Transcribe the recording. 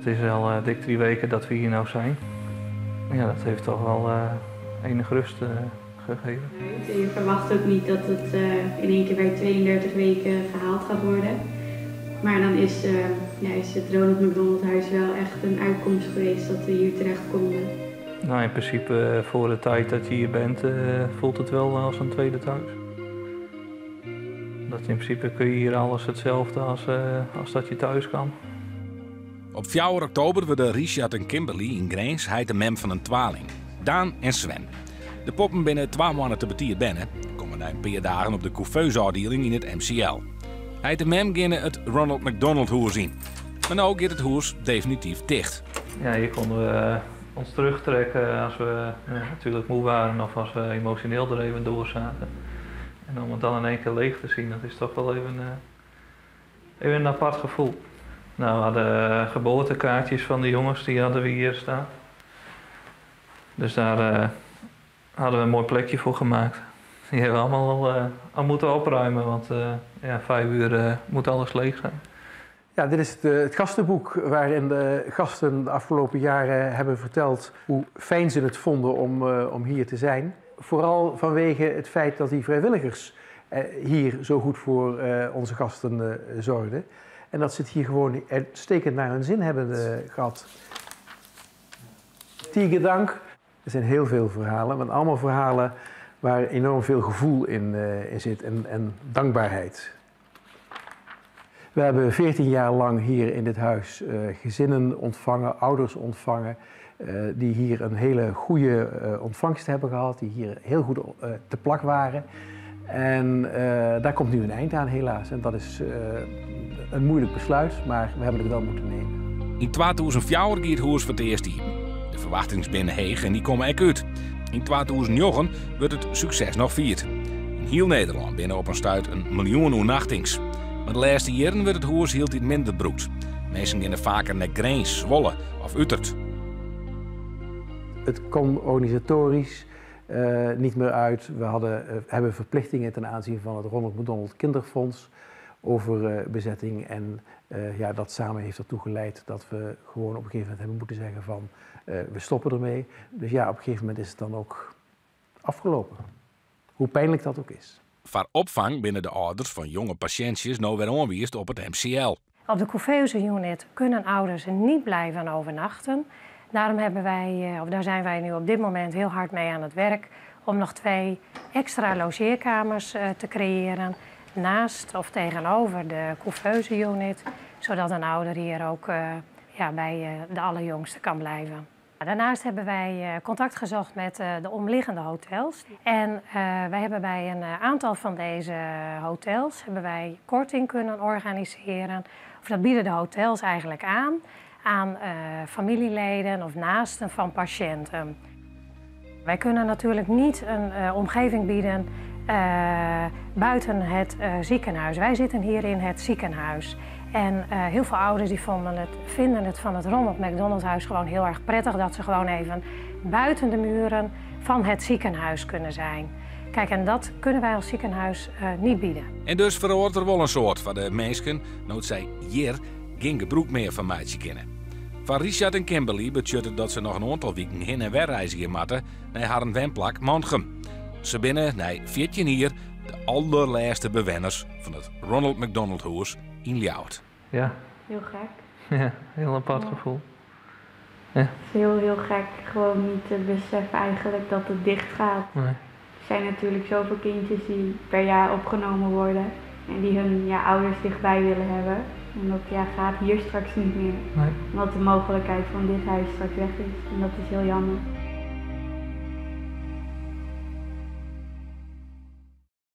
Het is al dik 3 weken dat we hier nou zijn. Ja, dat heeft toch wel enige rust gegeven. Je verwacht ook niet dat het in één keer bij 32 weken gehaald gaat worden. Maar dan ja, is het Ronald McDonald Huis wel echt een uitkomst geweest dat we hier terecht konden. Nou, in principe voor de tijd dat je hier bent, voelt het wel als een tweede thuis. Dat in principe kun je hier alles hetzelfde als dat je thuis kan. Op 4 oktober worden Richard en Kimberly in Grins heit en mem van een twaling, Daan en Sven. De poppen binnen 2 maanden te betier binnen, komen na een paar dagen op de couveuse-afdeling in het MCL. Heit en mem gaan het Ronald McDonald Huis zien. Maar nu gaat het huis definitief dicht. Ja, hier konden we ons terugtrekken als we natuurlijk moe waren of als we emotioneel er even door zaten. En om het dan in één keer leeg te zien, dat is toch wel even een apart gevoel. Nou, we hadden geboortekaartjes van de jongens, die hadden we hier staan. Dus daar hadden we een mooi plekje voor gemaakt. Die hebben we allemaal al moeten opruimen, want 5 uur moet alles leeg zijn. Ja, dit is het gastenboek waarin de gasten de afgelopen jaren hebben verteld hoe fijn ze het vonden om hier te zijn. Vooral vanwege het feit dat die vrijwilligers hier zo goed voor onze gasten zorgden. En dat ze het hier gewoon uitstekend naar hun zin hebben gehad. Tige dank. Er zijn heel veel verhalen, maar allemaal verhalen waar enorm veel gevoel in zit en dankbaarheid. We hebben 14 jaar lang hier in dit huis gezinnen ontvangen, ouders ontvangen, die hier een hele goede ontvangst hebben gehad, die hier heel goed te plak waren. En daar komt nu een eind aan helaas. En dat is een moeilijk besluit, maar we hebben het wel moeten nemen. In 2004 gaat het huis voor het eerst in. De verwachtingen binnen heeg en die komen ek uit. In 2009 wordt het succes nog vierd. In heel Nederland binnen op een stuit 1 miljoen oernachtings. Maar de laatste jaren wordt het huis heel iets minder broekt. Mensen gaan vaker naar Grins, Zwolle of Utrecht. Het kon organisatorisch niet meer uit. We hebben verplichtingen ten aanzien van het Ronald McDonald Kinderfonds over bezetting. En dat samen heeft ertoe geleid dat we gewoon op een gegeven moment hebben moeten zeggen van we stoppen ermee. Dus op een gegeven moment is het dan ook afgelopen. Hoe pijnlijk dat ook is. Voor opvang binnen de ouders van jonge patiëntjes nou weer aanwijst op het MCL. Op de couveuse unit kunnen ouders niet blijven overnachten. Daarom hebben wij of daar zijn wij nu op dit moment heel hard mee aan het werk om nog 2 extra logeerkamers te creëren naast of tegenover de couveuse unit, zodat een ouder hier ook bij de allerjongste kan blijven. Daarnaast hebben wij contact gezocht met de omliggende hotels. En wij hebben bij een aantal van deze hotels hebben wij korting kunnen organiseren. Of dat bieden de hotels eigenlijk aan familieleden of naasten van patiënten. Wij kunnen natuurlijk niet een omgeving bieden buiten het ziekenhuis. Wij zitten hier in het ziekenhuis. En heel veel ouders die vinden het van het Ronald McDonald Huis gewoon heel erg prettig dat ze gewoon even buiten de muren van het ziekenhuis kunnen zijn. En dat kunnen wij als ziekenhuis niet bieden. En dus verhoort er wel een soort van de mensen dat zij hier geen gebroek meer van meidje kennen. Van Richard en Kimberly betekent het dat ze nog een aantal weken heen en weer reizen moeten naar haar wenplak Mantgum. Ze binnen na 14 jaar de allerlaatste bewoners van het Ronald McDonald Huis in Ljouwert. Ja. Heel gek. Ja, heel apart gevoel. Ja. Het is heel, heel gek gewoon niet te beseffen eigenlijk dat het dicht gaat. Nee. Er zijn natuurlijk zoveel kindjes die per jaar opgenomen worden en die hun ouders dichtbij willen hebben. En dat gaat hier straks niet meer. Nee. Omdat de mogelijkheid van dit huis straks weg is. En dat is heel jammer.